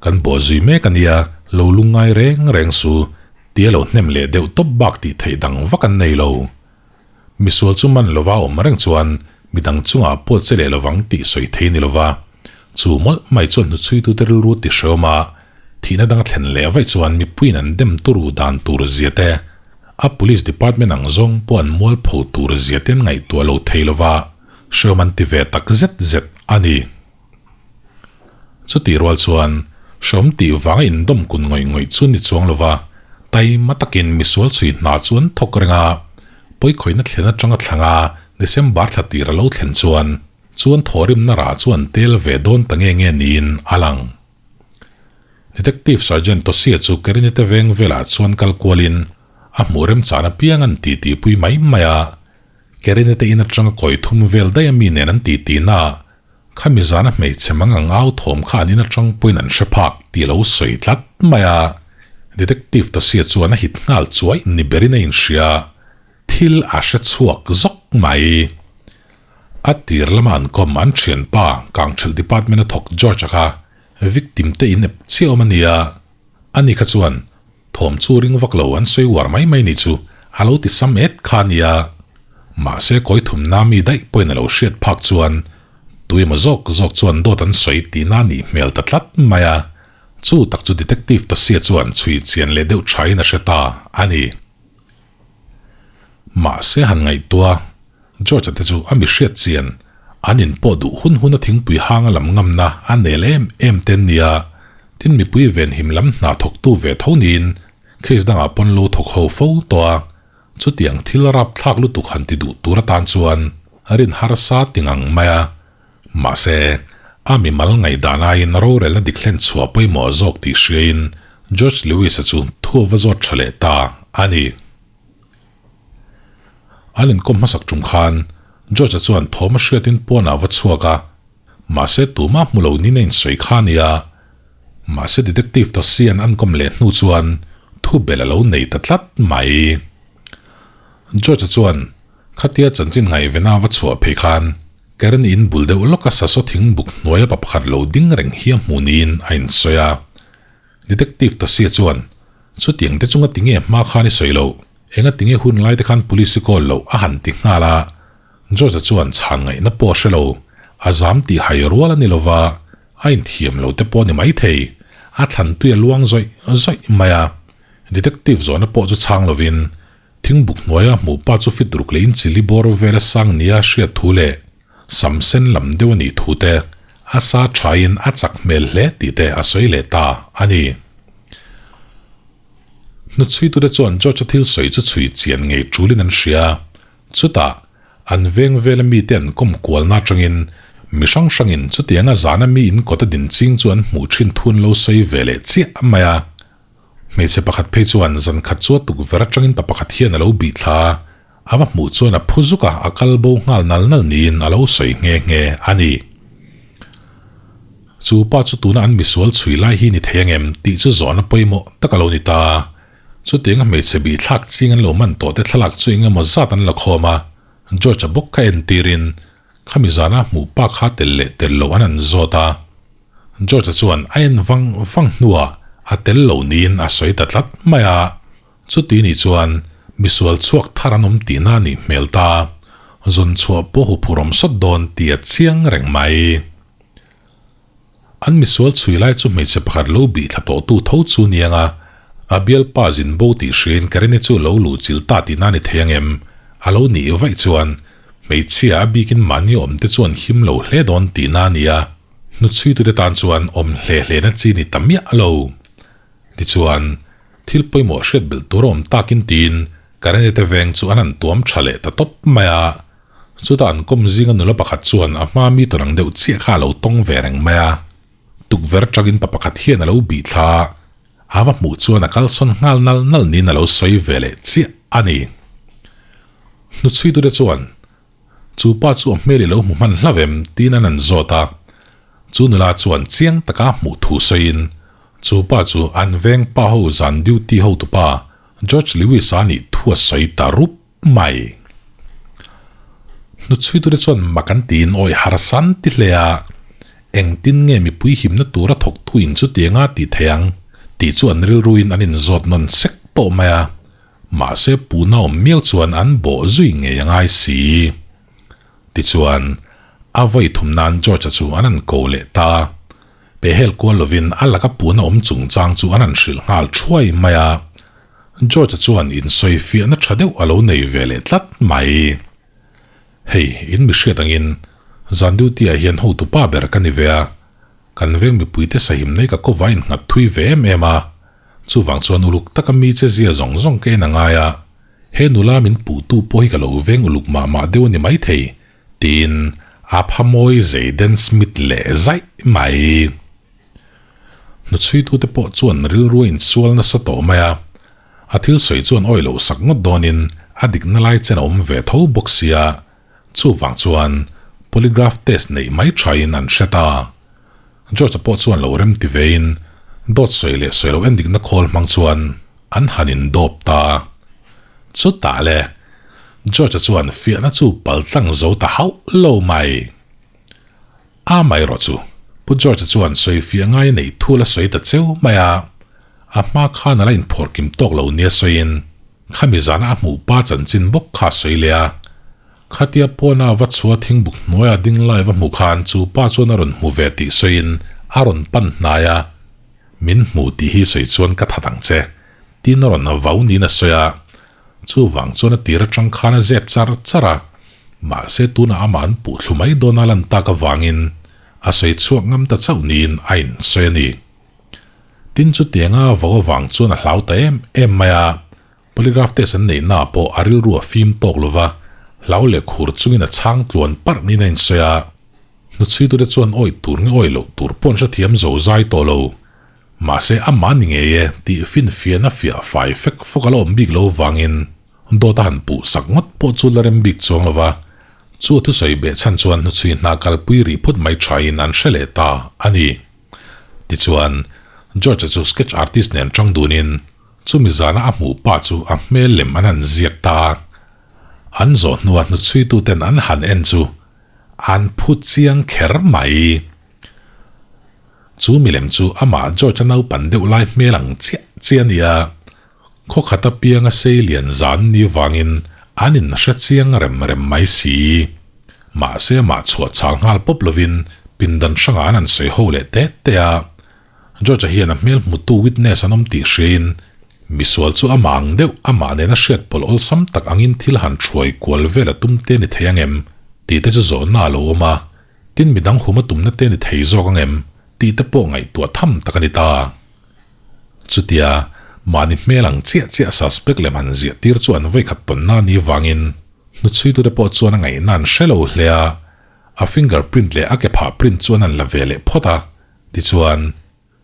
kan bawh zui mek a nia, lo lungngai reng reng su, tia lo hnem leh deuh tawp bak tih theih dang vak an nei lo. Misual chu man lova awm reng chuan midang chungah pawh che leh lovang tih sawi thei ni lova, chu mawlh mai chuan hnuchhuitute rilru ti hreawm a, thihna dang a thlen leh vaih chuan mipuiin an dem turu dan tur zia te, a Police Department ang zawng pawh an mualpho tur zia te an ngaihtuah lo thei lova, hreawm an ti ve tak zet zet a ni. Chutih rual chuan hreawm tih vanga indawm kun ngawih ngawih chu ni chuang lova, taima takin misual chhui hna chu an thawk reng a, pawikhawihna thlen atanga thlang a December thla tir a lo thlen chuan chuan thawhrimna rah chu an tel ve dawn ta nge nge niin a lang. Detective Sergeant Tosia chu Kerinite veng velah chuan kal kualin a hmuh remchan apiang an titi pui mai mai a, Kerinite in atanga kawi thum vel daih a mi nen an titi na Khami zana hmeichhe mang ang au thawm kha an in atang pawhin an hre phak tih a lo sawi tlat mai a, Detective Tosia chuan a hit nghal chuai ni berin a inhria, thil a hre chhuak zawk mai. A tir lama an kawm an thianpa Kangthelh Department a thawk George-a kha victim te in ep chiah awm a nia, ani kha chuan Thawm chu ring vak lo an sawi uar mai mai ni chu a lo ti sam et kha a nia. Mahse kawi thumna mi daih pawhin a lo hriat phak chuan tuimaw zawk zawk chuan dawt an sawi tihna a nih hmel ta tlat mai a. Chu tak chu Detective Tosia chuan chhui chian leh deuh thain a hre ta a ni. Mahse han ngaihtuah George-a te chu a mi hriat chian an in pawh duh hun hun a thingpui hang a lam ngamna a nel em em te an nia, tin mipui venhim lam hna thawktu ve tho niin case dangah pawn lo thawk ho fo tawh a, chutiang thil rapthlak lutuk han ti duh tur atan chuan rin harsa ti ngang mai a. Mahse, a mimal ngaihdan aiin rorelna dik hlen chhuah pawimawh zawk tih hriain George Lewis-a chu thu a va zawt tha leh ta a ni. An inkawm hmasak tum khan George-a chuan thawm a hriatin pawnah va chhuak a, mahse tumah hmu lo niin a insawi kha a nia. Mahse Detective Tosi-a'n an kawm leh hnu chuan thu belh a lo nei ta tlat mai. George-a chuan khatia chanchin ngaihvena va chhuah phei khan Karen in bul deuh lawka sasaw thing buk hnuaia pa pakhat lo ding reng hi a hmuh niin a insawi a. Detective Tosia chuan, Chutiang te chunga tinge hma khan i sawi loh? Enga tinge hun lai te khan police i call loh? a han ti nghal a. George-a chuan chhan ngaihna pawh a hre lo. A zam tih hai rual a ni lova, a inthiam lo te pawh a ni maithei. A thlan tui a luang zawih zawih mai a. Detective zawhna pawh chu chhang lovin, Thingbuk hnuaia hmuh pa chu fit ruk leh in chili bawr vela sang nia hriat thu leh sam sen lam deuh a nih thu te, a sa thain a chak hmel hle tih te a sawi leh ta a ni. Hnuchhuitute chuan George-a thil sawi chu chhui chian ngei tulin an hria. Chutah, an veng vela mite an kawm kualna atangin mi hrang hrangin chutianga zana mi in kawta din ching chu an hmuh thin thu an lo sawi ve leh chiah mai a. Hmeichhe pakhat phei chuan zan khat chu a tukverh atangin pa pakhat hian a lo bih thla a, a va hmuh chuan a phu zuk a, a kal bo nghal nal nal niin a lo sawi nghe nghe a ni. Chu pa chu tuna an misual chhui lai hi ni thei angem tih chu zawhna pawimawh tak a lo ni ta. Chutianga hmeichhe bih thlak ching an lo man tawh te thlalak chu eng emaw zat an la khawm a, George-a bawk kha entirin Khami zana hmuh pa kha tel leh tel loh an an zawt a, George-a chuan a en vang vang hnuah a tel lo niin a sawi ta tlat mai a, chuti nih chuan misual chhuak thar an awm tihna a nih hmel ta, zawn chhuah pawh huphurhawm sawt dawn tih a chiang reng mai. An misual chhui lai chu hmeichhe pakhat lo bih thla tawhtu tho chu niang a, a bialpa zin bo tih hriain Karine chu lo luh chilh ta tihna a ni thei ang em? A lo nih vaih chuan hmeichhia a bikin mahni awm te chuan him lo hle dawn tihna a ni a, hnuchhuitute tan chuan awm hle hlena chi ni ta miah lo. Tichuan, thil pawimawh hriat belh tur a awm takin tiin Kareni te veng chu an han tuam tha leh ta tawp mai a. Chutah an kawm zinga nula pakhat chuan a hma mi tawn ang deuh chiah kha a lo tawng ve reng mai a. Tukverh atangin pa pakhat hian a lo bih thla a, a va hmuh chuan a kalsawn nghal nal nal niin a lo sawi ve leh chiah a ni. Hnuchhuitute chuan, Chu pa chu a hmel i lo hmu hman hla vem? tiin an han zawt a. Chu nula chuan chiang taka hmuh thu sawiin, Chu pa chu an veng pa ho zan duty hotupa George Lewis-a nih thu a sawi ta rup mai. Hnuchhuitute chuan mak an tiin awi harsa an ti hle a, engtin nge mipui himna tura thawktu in chutianga tih thei ang tih chu an rilruin an inzawt nawn sek tawh mai a, mahse puna awm miau chuan an bawh zui ngei a ngai si. Tichuan, a vawi thum nan George-a chu an han ko leh ta. Pehhel kual lovin a laka puna awm chungchang chu an han hrilh nghal thuai mai a. George-a chuan insawi fiahna tha deuh a lo nei ve leh tlat mai. Hei, in mi hriat angin zan duty-ah hian hotu pa ber ka ni ve a, kan veng mipuite sahim nei ka kawva innghat thui ve em em a, chuvang chuan uluk taka mi che zia zawng zawng ka en a ngai a, he nula min puhtu pawh hi ka lo veng uluk mah mah deuh a ni maithei, tiin a phamawi Zayden Smith leh zaih mai. Hnuchhuitute pawh chuan rilru a insual nasa tawh mai a, a thil sawi chuan awi loh sak ngawt dawnin a dikna lai chen a awm ve tho bawk sia, chuvang chuan polygraph test neih mai thain an hre ta. George-a pawh chuan lo rem ti vein dawt sawi leh sawi lo en dikna khawl hmang chuan an han indawp ta. Chutah le, George-a chuan fiahna chu paltlang zo ta hauh lo mai. A mai erawh chu Pu George-a chuan sawi fiah ngai neih thu la sawi ta cheu mai a, a hma khan a la inphawrh kim tawk lo nia sawiin khami zana a hmuh pa chanchin bawk kha a sawi leh a. Khatia pawna va chhuah thingbuk hnuaia ding lai va hmuh khan chu pa chuan a rawn hmu ve tih sawiin a rawn pan hnai a, Min hmu tih hi sawi chuan ka that ang che, tiin a rawn vau niin a sawi a. Chuvang chuan a tir atang khan a zep char char a, mahse tunah amah an puh thlu mai dawn a lan tak avangin a sawi chhuak ngam ta chauh niin a insawi a ni. Tin chutianga vo avang chuan a hlau ta em em mai a, polygraph test an neih naah pawh a rilru a fim tawk lova, hlau leh khur chungin a chhang tluan parh niin a insawi a. Hnuchhuitute chuan awih tur nge awih loh tur pawh an hrethiam zo zai tawh lo. Mahse amah ni ngei e tih finfiahna fiah fai fek fawk a la awm bik lo vangin dawt a han puh sak ngawt pawh chu la rem bik chuang lo va, chu a thusawi beh chhan chuan hnuchhui hna kalpui rih phawt mai thain an hre leh ta a ni. Tichuan, George-a chu sketch artist nen tang dunin chumi zana a hmuh pa chu a hmel lem an han ziak ta a, an zawh hnua hnuchhuituten an han en chu an phu chiang kher mai. Chu milem chu amah George-a naupan deuh lai hmel ang chiah chiah a ni a, khaw khat apianga sei lian zan ni vangin an inhre chiang rem rem mai si. Mahse amah chhuah chhal nghal pawp lovin pindan hrangah an han sawi ho leh te te a. George-a hian a hmel hmutu witness an awm tih hriain misual chu amah ang deuh amah nena hriat pawlh awlsam tak angin thil han thuai kual vel a tum te ni thei ang em tih te chu zawhna a lo awm a. Tin midang hum a tumna te ni thei zawk ang em tih te pawh ngaihtuah tham tak a ni ta. Chutia mahni hmel ang chiah chiah suspect lem han ziah tir chu an vawikhat tawnna a nih vangin hnuchhuitute pawh chuan a ngaihna an hre lo hle a, a finger print leh a ke phah print chuan an la ve leh phawt a, tichuan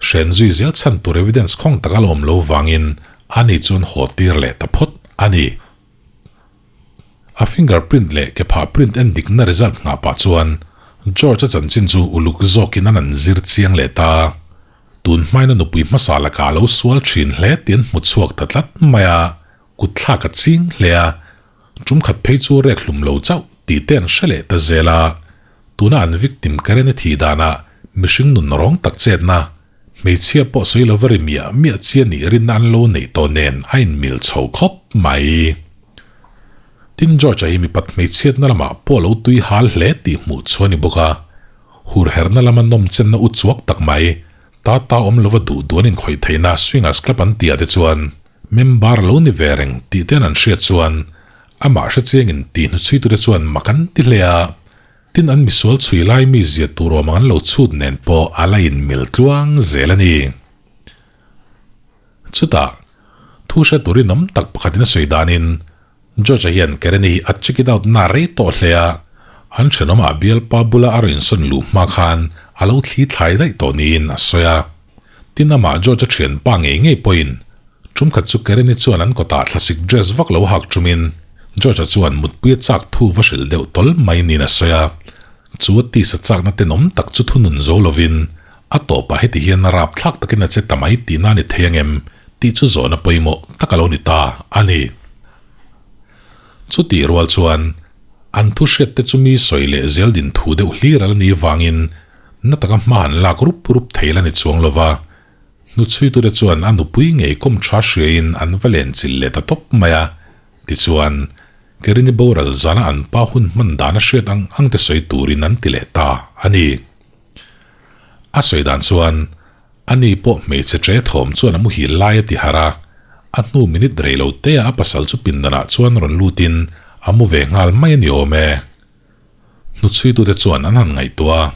hren zui zel chhan tur evidence khawng tak a la awm lo vangin ani chuan haw tir leh ta phawt a ni. A finger print leh ke phah print en dikna result nghah pah chuan George-a chanchin chu uluk zawkin an an zir chiang leh ta. Tun hmaina nupui hmasa lakah a lo sual thin hle tih an hmu chhuak ta tlat mai a, kut thlak a ching hle a, tum khat phei chu rek hlum lo chauh tih te an hre leh ta zel a. Tuna an victim Karen-i thih danah mihring nun rawng tak chetna, hmeichhia pawh sawi lova ri miah miah chi a nih rinna an lo neih tawh nen a inmil chho khawp mai. Tin George-a hi mipat hmeichhiatna lamah pawh lo tui hal hle tih hmuh chu a ni bawk a, hurherna lama nawmchenna u chuak tak mai, ta ta awm lova duh duh an inkhawih theihna Swingers Club an tihah te chuan member lo ni ve reng tih te an hriat chuan amah hrechiangin tih hnuchhuitute chuan mak an ti hle a. Tin an misual chhui lai mi zia tur awm ang an lo chhut nen pawh a la inmil tluang zel a ni. Chutah, thu hre turin awm tak pakhatin a sawi danin, George-a hian Karen-i hi a check it out na rei tawh hle a, an thenawmah bialpa bula a rawn insawn luh hma khan a lo thli thlai daih tawh niin a sawi a. Tin, amah George-a thianpa ngei ngei pawhin tumkhat chu Karen-i chuan an kawtah thlasik dress vak lo hak tumin George-a chuan mutpui a chak thu va hrilh deuh tawl mai niin a sawi a. Chu a tisa chakna tenawm tak chu thunun zo lovin a tawpah heti hian a rapthlak takin a che ta mai tihna a ni thei angem tih chu zawhna pawimawh tak a lo ni ta a ni. Chutih rual chuan an thu hriat te chu mi sawi leh zel din thu deuh hlir a la ni vangin na taka hma han lak rup rup thei la ni chuang lova, hnuchhuitute chuan a nupui ngei kawm tha hriain an va len chilh leh ta tawp mai a, tichuan Kerini boral zana an pa hun hman dan a hriat ang ang te sawi turin an ti leh ta a ni. A sawi dan chuan ani pawh hmeichhe ṭe thawm chuan a muhil lai a ti harh a, a hnu minute rei lo te ah a pasal chu pindanah chuan rawn lutin a mu ve nghal mai a ni awm e. Hnuchhuitute chuan an han ngaihtuah a,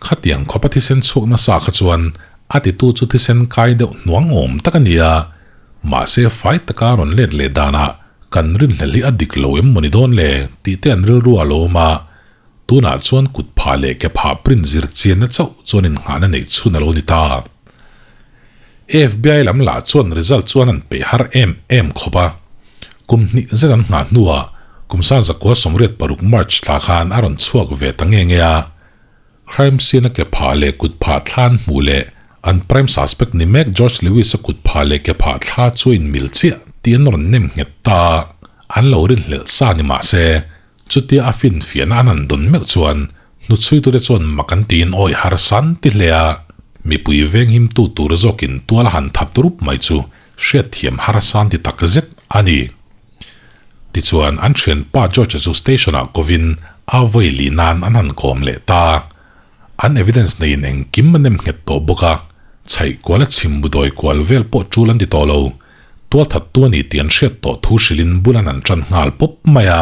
khatiang khawpa thisen chhuak nasa kha chuan a titu chu thisen kai deuh hnuang awm tak a ni a, mahse fai taka rawn let leh danah kan rinhlelh hi a dik lo em maw ni dawn le tih te an rilru a lo awm a, tunah chuan kut phah leh ke phah print zir chianna chauh chuan innghahna neih chhun a lo ni ta. FBI lam lah chuan result chuan an peih har em em khawp a. Kum hnih zet an nghah hnuah kum 1986 March thla khan a rawn chhuak ve ta nge nge a. Crime scene a ke phah leh kut phah thla an hmuh leh an prime suspect ni mek George Lewis a kut phah leh ke phah thla chu a inmil chiah tih an rawn nem nghet ta a, an lo rinhlelh sa ni mah se Chutia a finfiahna an han dawn meuh chuan hnuchhuitute chuan mak an tiin awi harsa an ti hle a, mipui venghimtu tur zawkin tual a han that rup mai chu hriatthiam harsa an ti tak zet a ni. Tichuan an thianpa George-a chu station-ah kovin a vawi li nan an han kawm leh ta. An evidence neiin engkim a nem nghet tawh bawk a, chhaih kual a chhim bu dawi kual vel pawh tul an ti tawh lo. Tualthattu a ni tih an hriat tawh thu hrilhin bul an han tan nghal pawp mai a,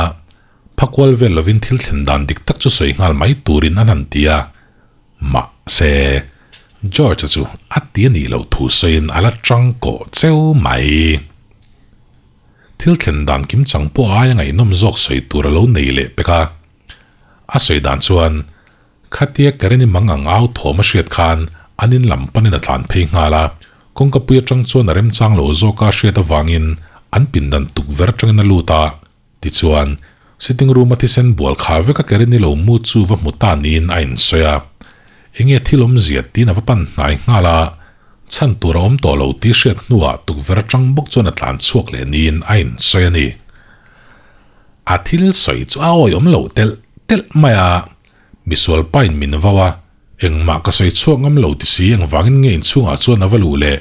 phakual vel lovin thil thlen dan dik tak chu sawi nghal mai turin an han ti a. Mahse, George-a chu a ti a nih loh thu sawiin a la tang kawh cheu mai. Thil thlen dan kim chang pawh aia ngaihnawm zawk sawi tur a lo nei leh pek a. A sawi dan chuan, Khatia Karen-i mang ang au thawm a hriat khan an in lam panin a tlan phei nghal a, kawngkapui atang chuan a remchang lo zawka a hriat avangin an pindan tukverh atangin a lut a, tichuan sitting room a thisen bual kha veka Karen-i lo mu chu va hmu ta niin a insawi a. Enge thil awmzia tiin a va pan hnai nghal a, chhan tur a awm tawh lo tih hriat hnuah tukverh atang bawk chuan a tlan chhuak leh niin a insawi a ni. A thil sawi chu a awih awm loh telh telh mai a, misual pain min vau a, engmah ka sawi chhuak ngam lo ti si engvangin nge inchhungah chuan a va luh leh?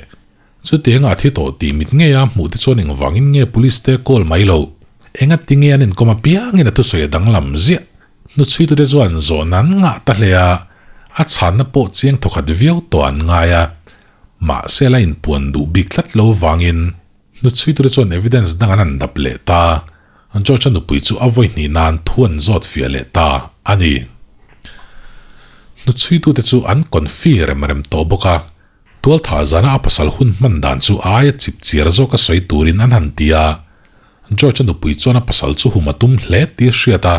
Chutianga a thi tawh tih mit ngei a hmuh te chuan engvangin nge police te call mai loh? Engati nge an inkawm apiangin a thusawi a danglam ziah? Hnuchhuitute chuan zawhna an ngah ta hle a, a chhanna pawh chiang thawkhat viau tawh an ngai a, mahse la inpuan duh bik tlat lo vangin Hnuchhuitute chuan evidence dang an han dap leh ta. George-a nupui chu a vawi hnih nan thu an zawt fiah leh ta a ni. Hnuchhuitute chu an confi rem rem tawh bawk a, tualthah zana a pasal hun hman dan chu a aia chip chiar zawka sawi turin an han ti a. George-a nupui chuan a pasal chu hum a tum hle tih a hriat a,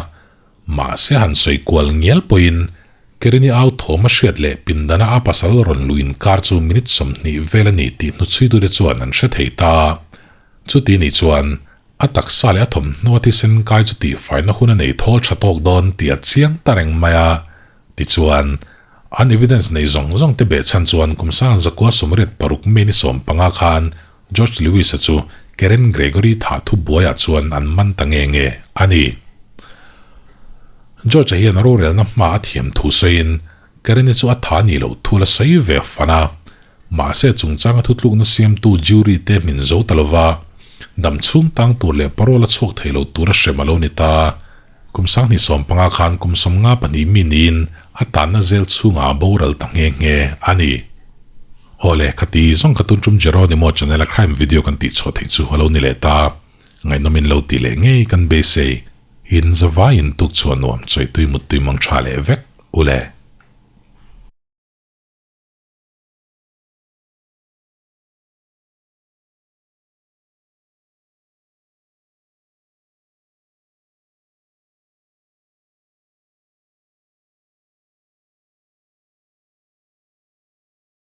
Mahse han sawi kual ngial pawhin Kerini au thawm a hriat leh pindana a pasal rawn luh inkar chu minute 20 vel a ni tih hnuchhuitute chuan an hre thei ta. Chuti ni chuan a taksa leh a thawmhnaw a thisen kai chu tihfaina hun a nei thawl tha tawk dawn tih a chiang ta reng mai a. Tichuan, an evidence nei zawng zawng te behchhan chuan kum 1986 May ni 15 khan George Lewis-a chu Karen Gregory thah thu buaiah chuan an man ta nge nge a ni. George-a hian rorelna hma a thiam thu sawiin Karen-i chu a tha nih loh thu la sawi ve fan a. Mahse chungchanga thutlukna siamtu jury te hmin zo ta lova, dam chhung tang tur leh parole a chhuak thei lo tura hrem a lo ni ta. Kum 2015 khan kum 52 mi niin a tanna zel chhungah a boral ta nghe nghe a ni. Awle, khati zawng ka tun tum Jeronimo channel a crime video kan tih chhuah theih chu a lo ni leh ta. Ngaihnawmin lo tih leh ngei kan beisei. In zavaiin tuk chhuah nuam chawih tui mut tui mang tha leh vek ule.